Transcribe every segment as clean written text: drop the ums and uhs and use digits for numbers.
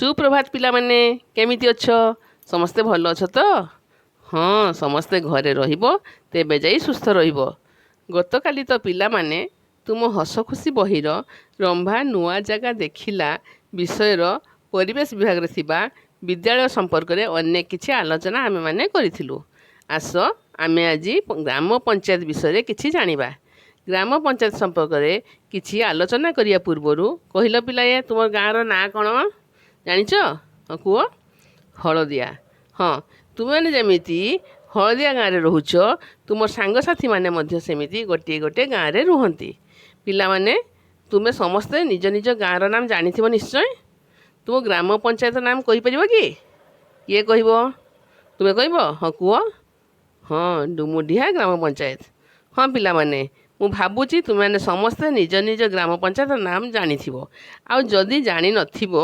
ସୁପ୍ରଭାତ ପିଲାମାନେ, କେମିତି ଅଛ? ସମସ୍ତେ ଭଲ ଅଛ ତ? ହଁ, ସମସ୍ତେ ଘରେ ରହିବ, ତେବେ ଯାଇ ସୁସ୍ଥ ରହିବ। ଗତକାଲି ତ ପିଲାମାନେ ତୁମ ହସ ଖୁସି ବହିର ରମ୍ଭା ନୂଆ ଜାଗା ଦେଖିଲା ବିଷୟର ପରିବେଶ ବିଭାଗରେ ଥିବା ବିଦ୍ୟାଳୟ ସମ୍ପର୍କରେ ଅନେକ କିଛି ଆଲୋଚନା ଆମେମାନେ କରିଥିଲୁ। ଆସ, ଆମେ ଆଜି ଗ୍ରାମ ପଞ୍ଚାୟତ ବିଷୟରେ କିଛି ଜାଣିବା। ଗ୍ରାମ ପଞ୍ଚାୟତ ସମ୍ପର୍କରେ କିଛି ଆଲୋଚନା କରିବା ପୂର୍ବରୁ କହିଲ ପିଲାଏ, ତୁମ ଗାଁର ନାଁ କ'ଣ ଜାଣିଛ? ହଁ, କୁହ। ହଳଦିଆ। ହଁ, ତୁମେମାନେ ଯେମିତି ହଳଦିଆ ଗାଁରେ ରହୁଛ, ତୁମ ସାଙ୍ଗସାଥିମାନେ ମଧ୍ୟ ସେମିତି ଗୋଟିଏ ଗୋଟିଏ ଗାଁରେ ରୁହନ୍ତି। ପିଲାମାନେ, ତୁମେ ସମସ୍ତେ ନିଜ ନିଜ ଗାଁର ନାମ ଜାଣିଥିବ ନିଶ୍ଚୟ। ତୁମ ଗ୍ରାମ ପଞ୍ଚାୟତ ନାମ କହିପାରିବ କି? କିଏ କହିବ? ତୁମେ କହିବ? ହଁ, କୁହ। ହଁ, ଡୁମୁଡିହା ଗ୍ରାମ ପଞ୍ଚାୟତ। ହଁ ପିଲାମାନେ, ମୁଁ ଭାବୁଛି ତୁମେମାନେ ସମସ୍ତେ ନିଜ ନିଜ ଗ୍ରାମ ପଞ୍ଚାୟତ ନାମ ଜାଣିଥିବ। ଆଉ ଯଦି ଜାଣିନଥିବ,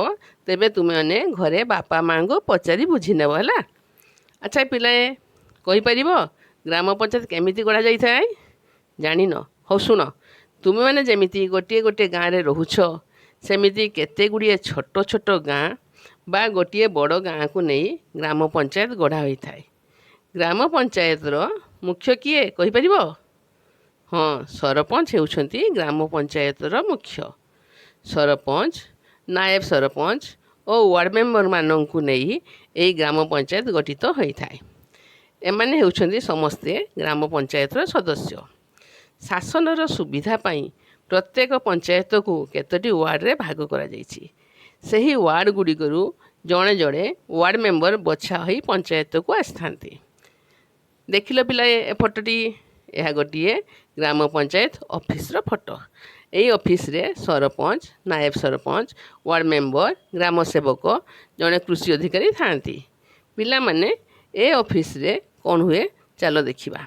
ତେବେ ତୁମେମାନେ ଘରେ ବାପା ମାଆଙ୍କୁ ପଚାରି ବୁଝିନେବ, ହେଲା? ଆଚ୍ଛା ପିଲାଏ, କହିପାରିବ ଗ୍ରାମ ପଞ୍ଚାୟତ କେମିତି ଗଢ଼ାଯାଇଥାଏ? ଜାଣିନ? ହଉ ଶୁଣ। ତୁମେମାନେ ଯେମିତି ଗୋଟିଏ ଗୋଟିଏ ଗାଁରେ ରହୁଛ, ସେମିତି କେତେ ଗୁଡ଼ିଏ ଛୋଟ ଛୋଟ ଗାଁ ବା ଗୋଟିଏ ବଡ଼ ଗାଁକୁ ନେଇ ଗ୍ରାମ ପଞ୍ଚାୟତ ଗଢ଼ା ହୋଇଥାଏ। ଗ୍ରାମ ପଞ୍ଚାୟତର ମୁଖ୍ୟ କିଏ, କହିପାରିବ? ହଁ, ସରପଞ୍ଚ ହେଉଛନ୍ତି ଗ୍ରାମ ପଞ୍ଚାୟତର ମୁଖ୍ୟ। ସରପଞ୍ଚ, ନାଏବ ସରପଞ୍ଚ ଓ ୱାର୍ଡ଼ ମେମ୍ବରମାନଙ୍କୁ ନେଇ ଏହି ଗ୍ରାମ ପଞ୍ଚାୟତ ଗଠିତ ହୋଇଥାଏ। ଏମାନେ ହେଉଛନ୍ତି ସମସ୍ତେ ଗ୍ରାମ ପଞ୍ଚାୟତର ସଦସ୍ୟ। ଶାସନର ସୁବିଧା ପାଇଁ ପ୍ରତ୍ୟେକ ପଞ୍ଚାୟତକୁ କେତୋଟି ୱାର୍ଡ଼ରେ ଭାଗ କରାଯାଇଛି। ସେହି ୱାର୍ଡ଼ ଗୁଡ଼ିକରୁ ଜଣେ ଜଣେ ୱାର୍ଡ଼ ମେମ୍ବର ବଛା ହୋଇ ପଞ୍ଚାୟତକୁ ଆସିଥାନ୍ତି। ଦେଖିଲ ପିଲାଏ, ଏ ଫଟୋଟି? ଏହା ଗୋଟିଏ ଗ୍ରାମ ପଞ୍ଚାୟତ ଅଫିସର ଫଟୋ। ଏହି ଅଫିସରେ ସରପଞ୍ଚ, ନାଏବ ସରପଞ୍ଚ, ୱାର୍ଡ଼ ମେମ୍ବର, ଗ୍ରାମ ସେବକ, ଜଣେ କୃଷି ଅଧିକାରୀ ଥାଆନ୍ତି। ପିଲାମାନେ, ଏ ଅଫିସରେ କ'ଣ ହୁଏ, ଚାଲ ଦେଖିବା।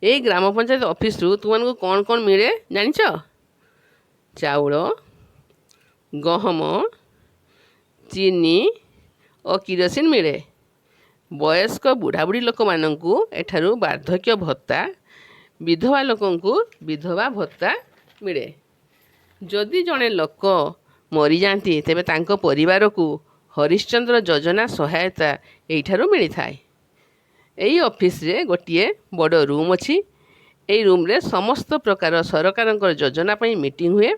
ଏଇ ଗ୍ରାମ ପଞ୍ଚାୟତ ଅଫିସରୁ ତୁମମାନଙ୍କୁ କ'ଣ କ'ଣ ମିଳେ ଜାଣିଛ? ଚାଉଳ, ଗହମ, ଚିନି ଓ କିରୋସିନ ମିଳେ। ବୟସ୍କ ବୁଢ଼ାବୁଢ଼ୀ ଲୋକମାନଙ୍କୁ ଏଠାରୁ ବାର୍ଦ୍ଧକ୍ୟ ଭତ୍ତା, ବିଧବା ଲୋକଙ୍କୁ ବିଧବା ଭତ୍ତା ମିଳେ। ଯଦି ଜଣେ ଲୋକ ମରିଯାଆନ୍ତି, ତେବେ ତାଙ୍କ ପରିବାରକୁ ହରିଶ୍ଚନ୍ଦ୍ର ଯୋଜନା ସହାୟତା ଏଇଠାରୁ ମିଳିଥାଏ। ଏଇ ଅଫିସରେ ଗୋଟିଏ ବଡ଼ ରୁମ୍ ଅଛି। ଏଇ ରୁମ୍ରେ ସମସ୍ତ ପ୍ରକାର ସରକାରଙ୍କର ଯୋଜନା ପାଇଁ ମିଟିଂ ହୁଏ।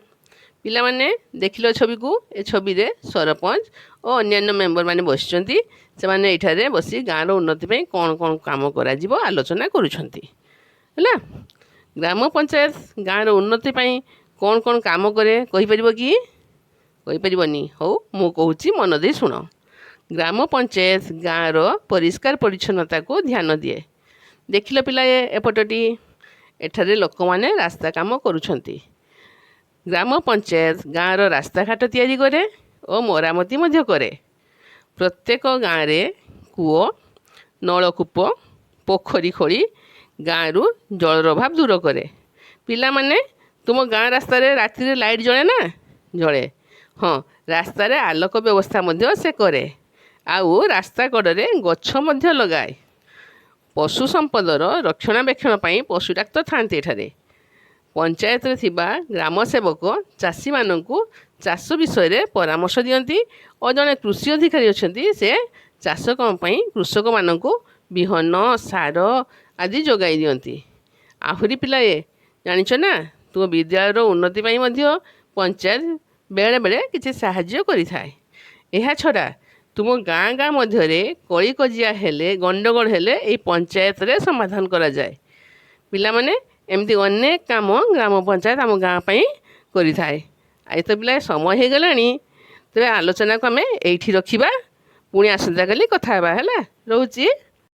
ପିଲାମାନେ, ଦେଖିଲ ଛବିକୁ? ଏ ଛବିରେ ସରପଞ୍ଚ ଓ ଅନ୍ୟାନ୍ୟ ମେମ୍ବରମାନେ ବସିଛନ୍ତି। ସେମାନେ ଏଇଠାରେ ବସି ଗାଁର ଉନ୍ନତି ପାଇଁ କ'ଣ କ'ଣ କାମ କରାଯିବ ଆଲୋଚନା କରୁଛନ୍ତି। ହେଲା? ଗ୍ରାମ ପଞ୍ଚାୟତ ଗାଁର ଉନ୍ନତି ପାଇଁ କ'ଣ କ'ଣ କାମ କରେ, କହିପାରିବ କି? କହିପାରିବନି? ହଉ, ମୁଁ କହୁଛି, ମନ ଦେଇ ଶୁଣ। ଗ୍ରାମ ପଞ୍ଚାୟତ ଗାଁର ପରିଷ୍କାର ପରିଚ୍ଛନ୍ନତାକୁ ଧ୍ୟାନ ଦିଏ। ଦେଖିଲ ପିଲାଏ, ଏ ଫଟୋଟି? ଏଠାରେ ଲୋକମାନେ ରାସ୍ତା କାମ କରୁଛନ୍ତି। ଗ୍ରାମ ପଞ୍ଚାୟତ ଗାଁର ରାସ୍ତାଘାଟ ତିଆରି କରେ ଓ ମରାମତି ମଧ୍ୟ କରେ। ପ୍ରତ୍ୟେକ ଗାଁରେ କୂଅ, ନଳକୂପ, ପୋଖରୀ ଖୋଳି ଗାଁରୁ ଜଳର ଅଭାବ ଦୂର କରେ। ପିଲାମାନେ, ତୁମ ଗାଁ ରାସ୍ତାରେ ରାତିରେ ଲାଇଟ୍ ଜଳେ ନା? ଜଳେ। ହଁ, ରାସ୍ତାରେ ଆଲୋକ ବ୍ୟବସ୍ଥା ମଧ୍ୟ ସେ କରେ ଆଉ ରାସ୍ତା କଡ଼ରେ ଗଛ ମଧ୍ୟ ଲଗାଏ। ପଶୁ ସମ୍ପଦର ରକ୍ଷଣାବେକ୍ଷଣ ପାଇଁ ପଶୁ ଡାକ୍ତର ଥାଆନ୍ତି ଏଠାରେ। ପଞ୍ଚାୟତରେ ଥିବା ଗ୍ରାମ ସେବକ ଚାଷୀମାନଙ୍କୁ ଚାଷ ବିଷୟରେ ପରାମର୍ଶ ଦିଅନ୍ତି ଓ ଜଣେ କୃଷି ଅଧିକାରୀ ଅଛନ୍ତି, ସେ ଚାଷ କାମ ପାଇଁ କୃଷକମାନଙ୍କୁ ବିହନ, ସାର ଆଦି ଯୋଗାଇ ଦିଅନ୍ତି। ଆହୁରି ପିଲାଏ, ଜାଣିଛ ନା, ତୁମ ବିଦ୍ୟାଳୟର ଉନ୍ନତି ପାଇଁ ମଧ୍ୟ ପଞ୍ଚାୟତ ବେଳେବେଳେ କିଛି ସାହାଯ୍ୟ କରିଥାଏ। ଏହା ଛଡ଼ା ତୁମ ଗାଁ ଗାଁ ମଧ୍ୟରେ କଳିକଜିଆ ହେଲେ, ଗଣ୍ଡଗୋଳ ହେଲେ ଏଇ ପଞ୍ଚାୟତରେ ସମାଧାନ କରାଯାଏ। ପିଲାମାନେ, ଏମିତି ଅନେକ କାମ ଗ୍ରାମ ପଞ୍ଚାୟତ ଆମ ଗାଁ ପାଇଁ କରିଥାଏ। ଆଉ ତ ପିଲାଏ, ସମୟ ହେଇଗଲାଣି। ତେବେ ଆଲୋଚନାକୁ ଆମେ ଏଇଠି ରଖିବା। ପୁଣି ଆସନ୍ତାକାଲି କଥା ହେବା। ହେଲା, ରହୁଛି।